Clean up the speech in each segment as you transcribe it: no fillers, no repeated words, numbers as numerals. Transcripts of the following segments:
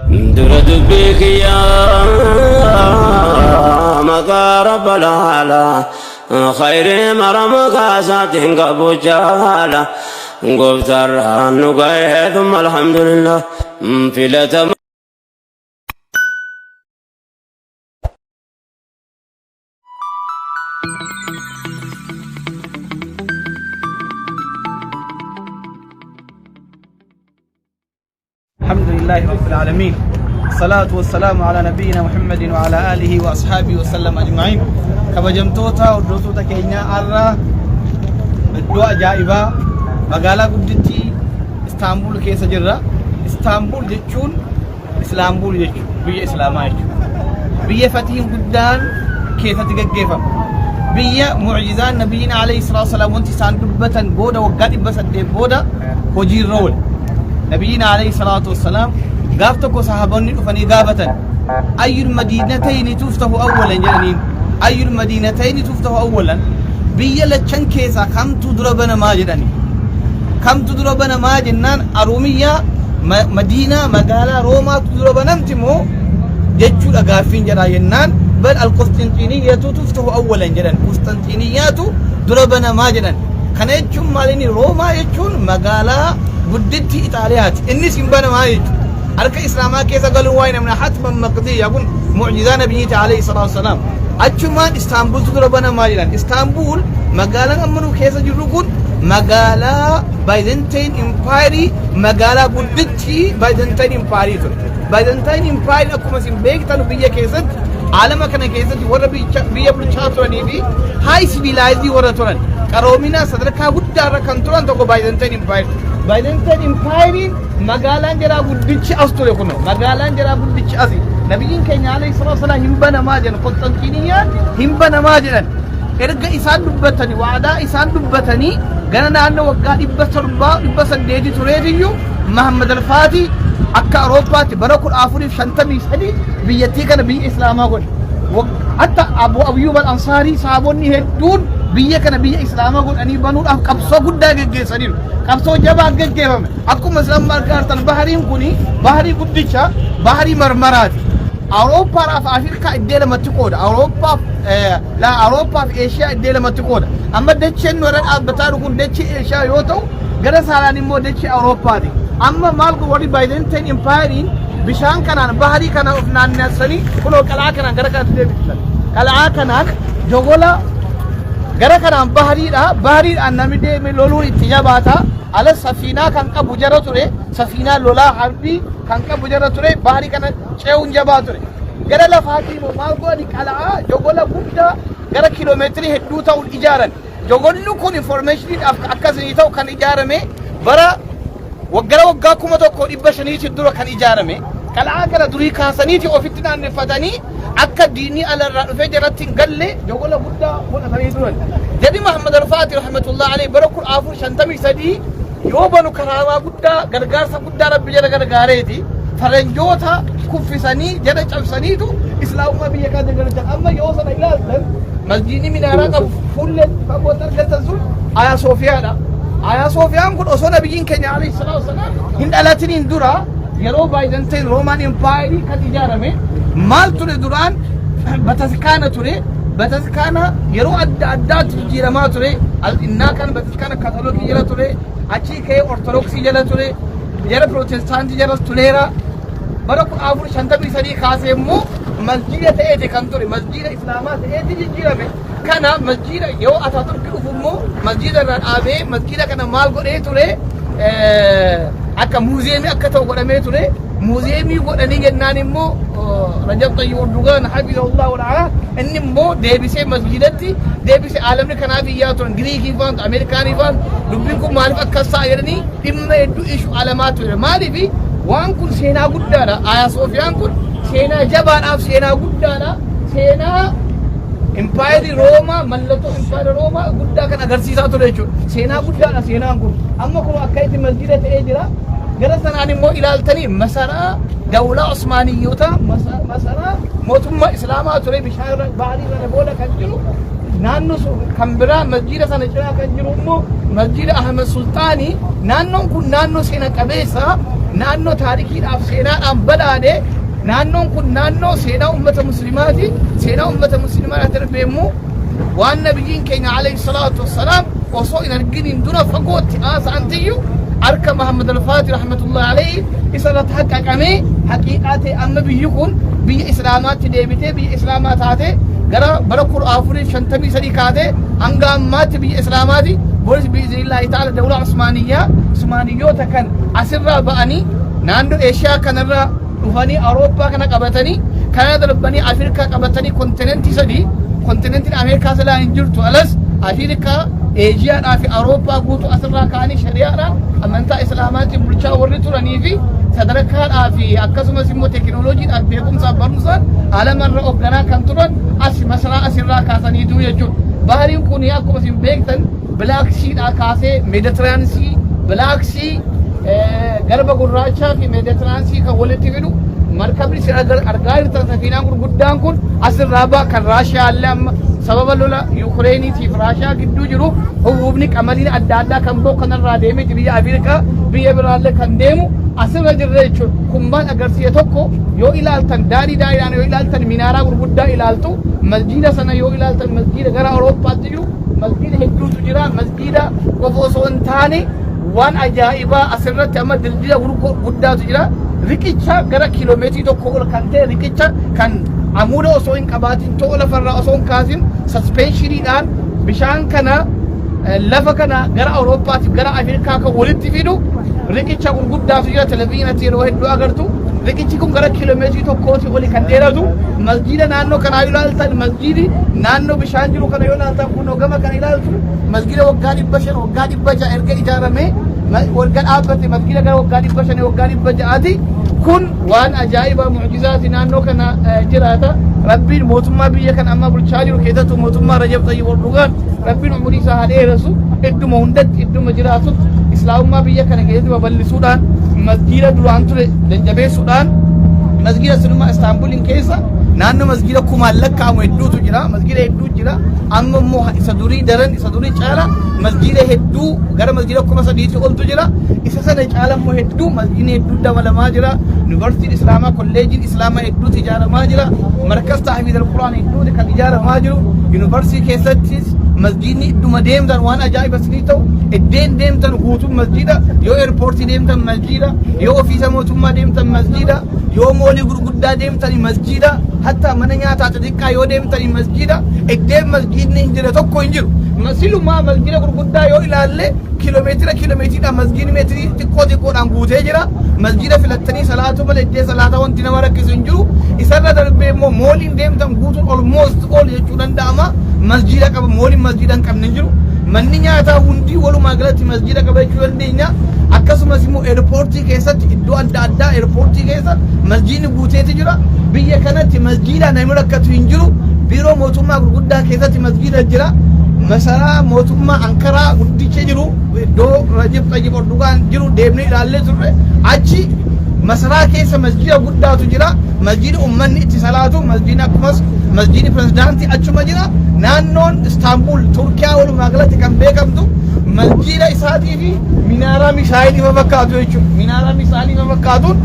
Dura dubbii kiyyaa maqaa rabba laala khayrii mara maqaa isaatiin qabu jaala gooftaarraan nu ga'ee thumma alhamdulillah filatama. الحمد لله رب العالمين، الصلاة والسلام على نبينا محمد وعلى آله وأصحابه وسلم أجمعين. Kabajamtoota hordoftoota keenya, har'a iddoo ajaa'ibaa magaalaa guddittii Istaanbul keessa jirra. Istaanbul jechuun Islaambul jechuudha. Biyya Islaamaa jechuudha. Biyya fatiin guddaan keessatti gaggeeffamu. Biyya mu'jizaan nabiyyiin alayhi salaatu wasalaam wanti isaan dubbatan booda waggaa 800 booda hojiirra oole. Nabiyyiin alayhi salaatu wasalaam gaaf tokko sahaabonni dhufanii gaafatan, "Ayyul madiinatayni tuftahu awwalan?" jedhaniin. "Ayyul madiinatayni tuftahu awwalan?" Biyya lachan keessaa kamtu dura banamaa jedhani. Kamtu dura banamaa jennaan, Aruumiyyaa, Madiinaa, magaalaa Roomaatu dura banamti moo jechuudha gaaffiin jedhaa jennaan, "Bal alqusxinxiiniyyatu tuftahu awwalan" jedhan. Qusxinxiiniyyaatu dura banamaa jedhan. Kana jechuun maal inni? Roomaa jechuun magaalaa gudditti Ixaaliyaati. Innis hin banamaa jechuudha. Harka Islaamaa keessa galuun waa'ee namna hatman maqdiyya. Kun mu'jizaa nabiyyiiti alayhi salaatu wasalaam. Achumaan Istaanbultu dura banamaa jedhan. Istaanbul, magaalaan amma nu keessa jirru kun, magaalaa Byzantine Empire, magaalaa guddichi Byzantine Empire ture. Byzantine Empire akkuma isin beektan biyya keessatti, alama kana keessatti warra biyya bulchaa turanii fi high civilized warra turan, qaroomina sadarkaa guddaa irra kan turan tokko Byzantine Empire. Byzantine Empire magaalaan jaraa guddichi as ture kunoo, magaalaan jaraa guddichi asi. Nabiyyiin keenya alayhi salaatu wasalaam hin banamaa jedhan, Qonsxanxiiniyaan hin banamaa jedhan. Erga isaan dubbatanii, waadaa isaan dubbatanii gara naannoo waggaa 700, 800 tureetiyyuu Mahammad Alfaatii akka Awurooppaatti bara 1453 biyyattii kana biyya Islaamaa godhe. Hatta Abu Ayyub al-Ansaarii, sahaabonni hedduun biyya kana biyya Islaamaa godhanii banuudhaaf qabsoo guddaa geggeessaniiru. Qabsoo jabaa geggeeffame. Akkuma isin argaa jirtan bahariin kuni baharii guddicha, baharii Marmaraati. Awurooppaadhaaf Afrikaa iddoo lamatti qooda. Awurooppaaf laa, Awurooppaaf Eeshiyaa iddoo lamatti qooda. Amma dacheen nu irra dhaabbataa jiru kun dachee Eeshiyaa yoo ta'u, gara saalaan immoo dachee Awurooppaati. Amma maal godhu warri Byzantine Empire? Bishaan kanaan, baharii kanaan of naannessanii kunoo qal'aa kanaan gara kanatti deebisan. Qal'aa kanaan jogola gara kanaan bahariidha. Bahariidhaan namni deeme loluun itti jabaata. Ala safiinaa kan qabu jara ture. Safiinaa lolaa harbii kan qabu jara ture. Baharii kana ce'uun jabaa ture. Gara lafaatii immoo maal godhani? Qal'aa jogola guddaa gara kiiloomeetirii hedduu ta'uun ijaaran. Jogolli kun informationiidhaaf akkasii ta'u kan ijaarame bara waggara waggaa 1500 dura kan ijaarame. Qal'aa kana durii kaasaniiti ofitti naanneffatanii akka diinni alarraa dhufee jalatti hin galle jogola guddaa godhatanii turan. Jadi Muhammad Al-Fatih rahmatullah alayhi bara 1453 yoo banu karaamaa guddaa, gargaarsa guddaa Rabbi jala gargaareeti faranjoota kuffisanii jala cabsaniitu Islaamummaa biyya kana galchan. Amma yoo sana ilaaltan masjiidni minaaraa qabu fuullee fagootti argattan sun Ayaa Soofiyaadha. Ayaa Soofiyaan kun osoo nabiyyiin keenya alayhi salaatu wasalaam hin dhalatiniin dura yeroo Byzantine Roman Empire kan ijaarame. Maal ture duraan? Bataskaana ture. Bataskaana yeroo adda addaatti jijjiiramaa ture. Innaa kan bataskaana Kaatolikii jala ture, achii ka'ee Ortodoksii jala ture, jara Pirootestaantii jala tureera. Bara 1453 kaasee immoo masjiida ta'eeti kan ture, masjiida Islaamaa ta'eeti jijjiirame. Kana masjiida yoo Ataaturki dhufu immoo masjiida irraa dhaabee masjiida kana maal godhee ture? Akka muuziyeemii akka ta'u godhamee ture. Muuziyeemii godhanii jennaan immoo Rajab Tayyib Erdogan hafizahullah wara'aa inni immoo deebisee masjiidatti deebisee. Aalamni kanaaf iyyaa turan, Giriikii faan, Ameerikaanii faan, dubbiin kun maaliif akkas ta'a jedhanii dhimma hedduu ishu alamaa ture. Maaliif? Waan kun seenaa guddaadha. Ayaa Soofiyaan kun seenaa jabaadhaaf seenaa guddaadha. Seenaa Impaayerri Roomaa, mallattoo Impaayerri Roomaa guddaa kan agarsiisaa ture jechuudha. Seenaa guddaadha seenaan kun. Amma kun akka itti masjiida ta'ee jira. Gara sanaan immoo ilaaltanii masaraa dawlaa Osmaaniyyoota, masaraa mootummaa Islaamaa ture, bishaan irra, baharii irra booda kan jiru. Naannoo sun kan biraa masjiida sana cinaa kan jiru immoo masjiida Ahmed Sultaanii. Naannoon kun naannoo seena qabeessa. Naannoo taarikiidhaaf seenaadhaan badhaadhe. Naannoon kun naannoo seenaa ummata muslimaati. Seenaa ummata muslimaa darbee immoo waan nabiyyiin keenya alayhi salaatu wassalaam osoo hin arginiin dura fagootti haasa'antiyyu harka Muhammad al-Faati rahmatullahi alayhi isa irratti haqqaqamee haqiiqaa ta'e. Amma biyyi kun biyya islaamaatti deebitee biyya islaamaa taate, gara bara 1453 kaatee hanga ammaatti biyya islaamaati. Boris bi'iznillaahi ta'ala dawlaa Usmaaniyyaa, Usmaaniyyoota kan asirraa ba'anii naannoo Eeshiyaa kanarraa dhufanii Awurooppaa kana qabatanii, kana darbanii Afrikaa qabatanii, kontinentii sadii, kontinentiin Ameerikaa silaa hin jirtu, alas Afrikaa, Eeshiyaadhaa fi Awurooppaa guutuu asirraa ka'anii shari'aadhaan amantaa islaamaatiin bulchaa warri turanii fi sadarkaadhaa fi akkasumas immoo teekinooloojiidhaaf, beekumsaaf, barumsaan alamarra hoogganaa kan turan as masaraa asirraa kaasaniitu jechuudha. Bahariin kun akkuma isin beektan Black Seadhaa kaasee Mediterranean Sea, Black Sea, garba gurraachaa fi Mediterranean Sea kan walitti fidu markabni isin argaa jirtan, safiinaan gurguddaan kun asirraa ba'a. Kan Raashiyaa illee amma sababa lola Yukireeniitiif Raashiyaa gidduu jiru hubuubni qamadiin adda addaa kan ba'u kanarraa deemee biyya Afrikaa, biyya biraallee kan deemu asirra jirra jechuudha. Kun maal agarsiisa? Tokko yoo ilaaltan, daarii daariidhaan yoo ilaaltan, minaaraa gurguddaa ilaaltu. Masjiida sana yoo ilaaltan, masjiida gara Awurooppaatti jiru masjiida hedduutu jira. Masjiida qofa osoo hin taane waan ajaa'ibaa asirratti amma dildila guddaatu jira. Riqicha gara kiiloomeetirii 1 ol kan ta'e, riqicha kan amuuda osoo hin qabaatin, to'o lafarraa osoo hin kaasin, suspensioniidhaan bishaan kana lafa kana gara Awurooppaatiif gara Afrikaa kan walitti fidu riqicha gurguddaatu jira. Televizyiinatti yeroo hedduu agartu. Riqichi kun gara kiiloomeetirii 1tti oli kan dheeratu. Masjiida naannoo kanaa yoo ilaaltan, masjiidi naannoo bishaan jiru kana yoo ilaaltan, kunoo gama kana ilaaltu, masjiida waggaa 500, waggaa 600 erga ijaaramee waggaa dhaabbate, masjiida gara waggaa 500, waggaa 600ti. Kun waan ajaa'ibaa mu'jizaati naannoo kana jiraata. Rabbiin mootummaa biyya kana amma bulchaa jiru, keessattuu mootummaa Rajab Xayyib Erdogan, Rabbiin umurii isaa haa dheeressu. Idduma hundatti, idduma jiraatutti islaamummaa biyya kana keessatti babal'isuudhaan, masjiida duraan ture jajjabeessuudhaan, masjiida sinumaa Istaanbuliin keessa naannoo masjiida kumaan lakkaa'amu hedduutu jira, masjiida hedduu jira. Amma immoo isa durii daran, isa durii caala masjiida hedduu, gara masjiida 3000tti oltu jira. Isa sana caala immoo hedduu masjiidni hedduu dabalamaa jira. Yuunivarsiitiin islaamaa, kolleejiin islaamaa hedduutu ijaaramaa jira. Markas tahfiiz alquraan hedduutu kan ijaaramaa jiru. Yuunivarsiitii keessattis masjiidni idduma deemtan waan ajaa'iba isinii ta'u, iddeen deemtan guutuun masjiida. Yoo eerpoortii deemtan masjiida, yoo ofiisa mootummaa deemtan masjiida, yoo moolii gurguddaa deemtan masjiida, hatta mana nyaataa xixiqqaa yoo deemtan masjiida. Iddeen masjiidni hin jire tokko hin jiru. Silumaa masjiida gurguddaa yoo ilaalle, kiiloomeetira kiiloomeetiriidhaan masjiidni meetirii xiqqoo xiqqoodhaan guutee jira. Masjiida filattanii salaatu malee iddee salaataa wanti nama rakkisu hin jiru. Isarra darbee immoo mooliin deemtan guutuun almost all jechuu danda'ama masjiida qaba. Mooliin masjiida hin qabne hin jiru. Manni nyaataa hundi walumaa galatti masjiida qaba jechuu dandeenya. Akkasumas immoo eerpoortii keessatti, iddoo adda addaa eerpoortii keessa masjiidni guuteeti jira. Biyya kanatti masjiida namni rakkatu hin jiru. Biiroo mootummaa gurguddaa keessatti masjiida jira. Masaraa mootummaa Ankaraa guddicha jiru, iddoo Rajab Xayyib Erdogan jiru deemnee ilaallee turre. Achi masaraa keessa masjiida guddaatu jira. Masjiida ummanni itti salaatu, masjiidni akkasumas masjiidni pirezidaantii achuma jira. Naannoon Istaanbul, Turkiyaa walumaa galatti kan beekamtu masjiida isaatii fi minaaraa misaayilii fa fakkaatu jechuudha. Minaaraa misaayilii fa fakkaatuun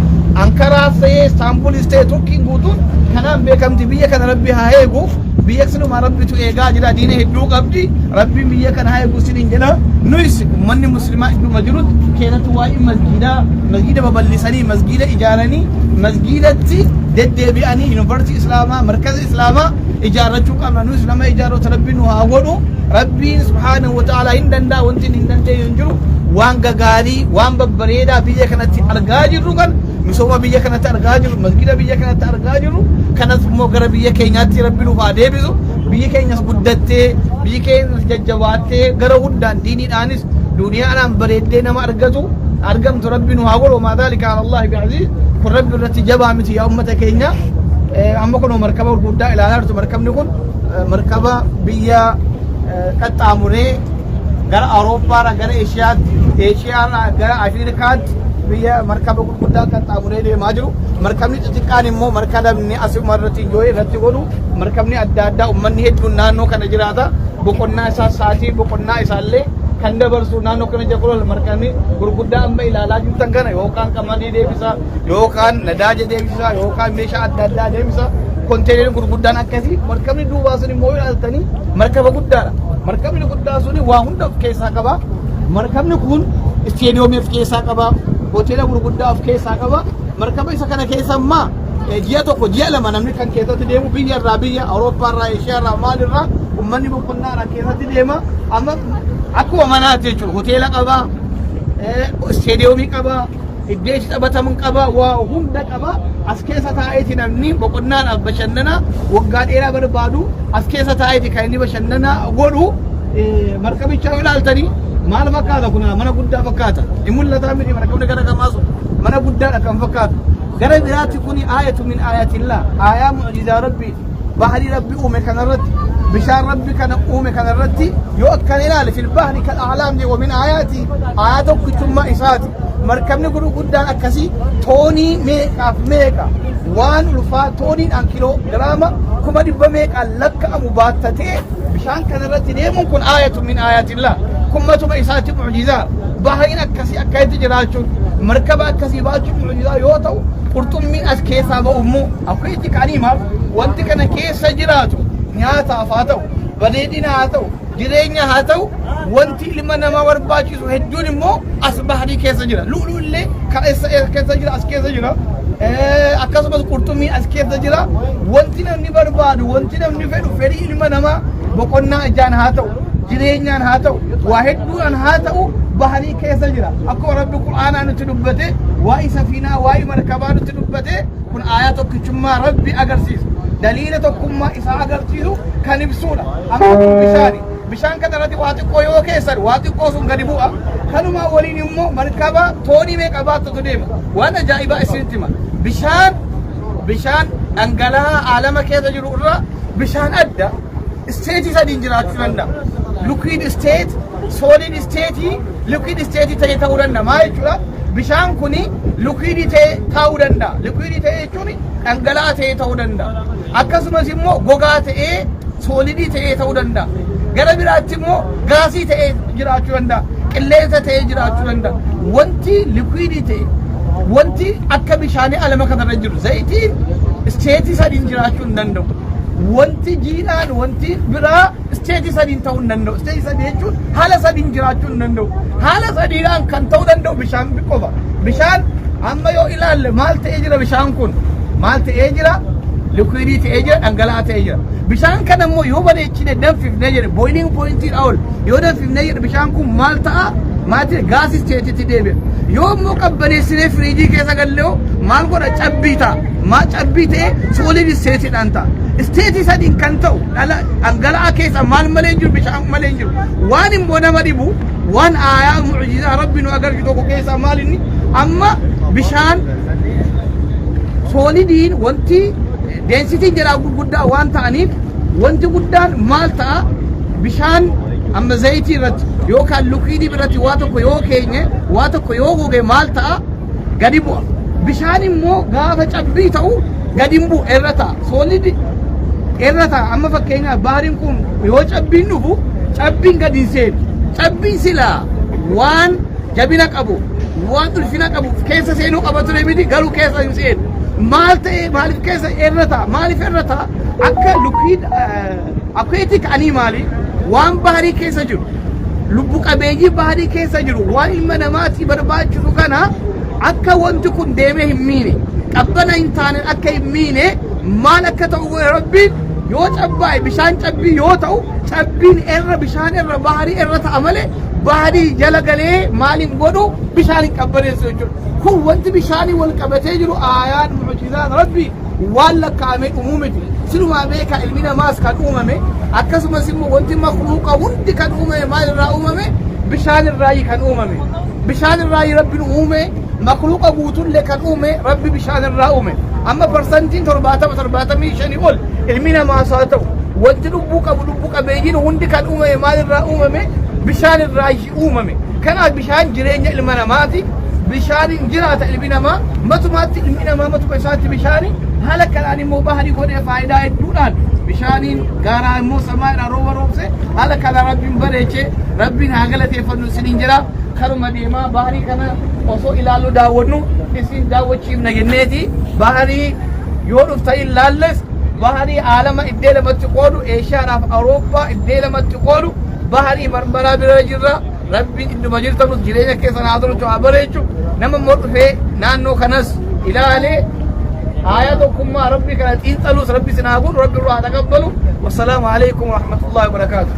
Ankaraas ta'ee Istaanbulis ta'e Turkiin guutuun kanaan beekamti. Biyya kana Rabbi haa eegu. Biyya silumaa Rabbitu eegaa jira. Diina hedduu qabdi. Rabbiin biyya kana haa eegu isiniin jedha. Nuyis ummanni muslimaa idduma jirutti, keessattuu waa'ee masjiidaa, masjiida babal'isanii, masjiida ijaaranii, masjiidatti deddeebi'anii, yuunivarsiitii islaamaa, markaza islaamaa ijaarrachuu qabna. Nuyis nama ijaarrota Rabbiin nu haa godhu. Rabbiin subhaanahu wa ta'ala hin danda'a, wanti hin dandeenye hin jiru. Waan gagaarii, waan babbareedaa biyya kanatti argaa jirru kan misooma biyya kanatti argaa jirru, masgiida biyya kanatti argaa jirru kanas immoo gara biyya keenyaatti Rabbi nuuf haa deebisu. Biyyi keenyas guddattee, biyyi keenyas jajjabaattee, gara hundaan diiniidhaanis duniyaadhaan bareeddee nama argatu argamtu Rabbi nu haa godhu. Maa dhaalika ala Allahi bi'aziiz. Kun Rabbi irratti jabaa miti, yaa ummata keenya. Amma kun markaba gurguddaa ilaalaa jirtu. Markabni kun markaba biyya qaxxaamuree gara Awurooppaadhaa gara Eeshiyaatti, Eeshiyaadhaa gara Afrikaatti biyya markaba gurguddaa qaxxaamuree deemaa jiru. Markabni xixiqqaan immoo markabni asuma irratti enjoy irratti godhu, markabni adda addaa, uummanni hedduun naannoo kana jiraata. Boqonnaa isaa, sa'aatii boqonnaa isaallee Kan dabarsu naannoo kana jira kulool markabni gurguddaa amma ilaalaa jirtan kana yookaan qamadii deebisa yookaan nadaaja deebisa yookaan meeshaa adda addaa deebisa. Konteeneriin gurguddaan akkasii markabni duubaa sun immoo ilaaltanii markaba guddaadha. Markabni guddaa suni waa hunda of keessaa qaba. Markabni kun isteediyoomii of keessaa qaba. Hoteela gurguddaa of keessaa qaba. Markaba isa kana keessa ammaa ji'a tokko ji'a 2 namni kan keessatti deemu biyya irraa biyya Awurooppaa irraa Eeshiyaa irraa maal irraa uummanni boqonnaadhaan keessatti deema. Amma akkuma manaati jechuudha. Hoteela qaba, isteediyoomii qaba, iddoo itti taphatamu qaba, waa hunda qaba. As keessa taa'eeti namni boqonnaadhaaf bashannana waggaa dheeraa barbaadu as keessa taa'eeti kan inni bashannana godhu. Markabicha yoo ilaaltanii maal fakkaata kun mana guddaa fakkaata. Hin mul'ataa miti markabni gara gamaa sun mana guddaadha kan fakkaatu. Gara biraatti kuni aayatu min aayatillah aayaa mu'jizaa rabbiiti. Bahrii rabbi uume kanarratti bishaan rabbi kana uume kanarratti yoo akkana ilaale fil bahri kal a'laam jedhe wa min aayaati aayaa tokkichummaa isaati. Markabni gurguddaan akkasii toonii meeqaaf meeqa waan ulfaa tooniidhaan kiloo giraama 100,000 meeqaan lakka'amu baattatee bishaan kanarratti deemuun kun aayatu min aayatillah. Kun matuma isaatti mu'jizaa. Bahriin akkasii akkasitti jiraachuun markaba akkasii baachuun mu'jizaa yoo ta'u qurxummiin as keessaa ba'u immoo akka itti ka'anii maal wanti kana keessa jiraatu nyaataaf haa ta'u bareedina haa ta'u jireenya haa ta'u wanti ilma namaa barbaachisu hedduun immoo as bahrii keessa jira. Lu'luu illee kan eessa keessa jira as keessa jira. Akkasumas qurxummii as keessa jira. Wanti namni barbaadu wanti namni fedhu fedhii ilma namaa boqonnaa ijaan haa ta'u jireenyaan haa ta'u waa hedduudhaan haa ta'u bahrii keessa jira. Akkuma Rabbi Qur'aanaa nutti dubbate waa'ee safiinaa waa'ee markabaa nutti dubbate kun aayaa tokkichummaa Rabbi agarsiisu. Daliila tokkummaa isaa agarsiisu kan ibsuudha. Amma kun bishaani. Bishaan kana irratti waa xiqqoo yoo keessan waa xiqqoo sun gadi bu'a. Kanumaa waliin immoo markaba toonii meeqa baattutu deema. Waan ajaa'ibaa isinitti hima. Bishaan bishaan dhangala'aa aalama keessa jiru irraa bishaan adda isteetii sadiin jiraachuu danda'a. Liquid state, solid state, liquid state ta'ee ta'uu danda'a. Maal jechuudha? Bishaan kuni liquid ta'ee ta'uu danda'a. Liquid ta'ee jechuun dhangala'aa ta'ee ta'uu danda'a. Akkasumas immoo gogaa ta'ee soolidii ta'ee ta'uu danda'a. Gara biraatti immoo gaasii ta'ee jiraachuu danda'a. Qilleensa ta'ee jiraachuu danda'a. Wanti liquidii ta'e wanti akka bishaanii alama kanarra jiru zayitiin isteetii sadiin jiraachuu hin danda'u. Wanti jiidhaan wanti biraa isteetii sadiin ta'uu hin danda'u. Isteetii sadii jechuun haala sadiin jiraachuu hin danda'u. Haala sadiidhaan kan ta'uu danda'u bishaan qofa. Bishaan amma yoo ilaalle maal ta'ee jira bishaan kun? Maal ta'ee jira? Liquidii ta'ee jira, dhangala'aa ta'ee jira. Bishaan kana immoo yoo bareechine danfifnee jedhe boiling pointiidha ol yoo danfifnee jedhe bishaan kun maal ta'a? Maal ta'e gaasii isteetitti deebi'a. Yoo immoo qabbaneessinee firiijii keessa gallee maal godha? Cabbii ta'a. Maal cabbii ta'ee solid isteetiidhaan ta'a. Isteetii sadiin kan ta'u dhangala'aa keessa maal malee hin jiru bishaan malee hin jiru. Waan immoo nama dhibu waan aayaa mu'jizaa rabbi nu agarsiisu tokko keessaa maal inni amma bishaan soolidiin wanti deensitiin jedhaa gurguddaa waan ta'aniif wanti guddaan maal ta'a bishaan amma zayitii irratti yookaan lukiidii irratti waa tokko yoo keenye waa tokko yoo goge maal ta'a gadi bu'a. Bishaan immoo gaafa cabbii ta'u gadi hin bu'u irra ta'a. Soolidi irra ta'a. Amma fakkeenyaaf baariin kun yoo cabbiin dhufu cabbiin gadi hin seenu. Cabbiin silaa waan jabina qabu waan ulfina qabu keessa seenuu qaba ture miti garuu keessa hin seenu. Maal ta'e maaliif keessa irra ta'a? Maaliif irra ta'a? Akka liquid aquatic animal waan baharii keessa jiru lubbu qabeeyyii baharii keessa jiru waan ilma namaatii barbaachisu kana akka wanti kun deemee hin miine qabbana hin taane akka hin miine maal akka ta'u godhe rabbiin yoo cabbaa'e bishaan cabbii yoo ta'u cabbiin irra bishaan irra baharii irra ta'a malee baharii jala galee maal hin godhu bishaan hin qabbaneessu jechuudha. Kun wanti bishaanii wal qabatee jiru aayaan mu'jizaan rabbii waan lakkaa'amee dhumuu miti. Silumaa beekaa ilmi namaas kan uumame akkasumas immoo wanti makluuqa hundi kan uumame maal irraa uumame bishaan irraayi kan uumame. Bishaan irraayi rabbiin uume makluuqa guutuullee kan uume rabbi bishaan irraa uume. Amma parsantiin 70 75 ol ilmi namaas haa ta'u wanti lubbuu qabu lubbu qabeeyyiin hundi kan uumame maal irraa uumame bishaan irraayi uumame. Kanaaf bishaan jireenya ilma namaati. Bishaaniin jiraata ilmi namaa. Matumaatti ilmi namaa matuma isaatti bishaanii haala kanaan immoo baharii godhee faayidaa hedduudhaan bishaaniin gaaraa immoo samaa irraa rooba roobse. Haala kanaan Rabbiin bareechee, Rabbiin haa galateeffannu isiniin jira. Karuma deemaa baharii kana osoo ilaallu daawwannu isin daawwachiifna jenneeti. Baharii yoo dhuftan ilaalles, baharii aalama iddee lamatti qoodu, Eeshiyaadhaaf Awurooppaa iddee lamatti qoodu, baharii Marmaraa bira jirra. Rabbiin idduma jirtanus jireenya keessan haa tolchu, haa bareechu. Nama immoo dhufee naannoo kanas ilaalee aayaa tokkummaa Rabbii kana xiinxaluus Rabbi isin haa godhu, Rabbi irraa haa taqabbalu. Wassalaamu alaikum warahmatullahi wabarakaatu.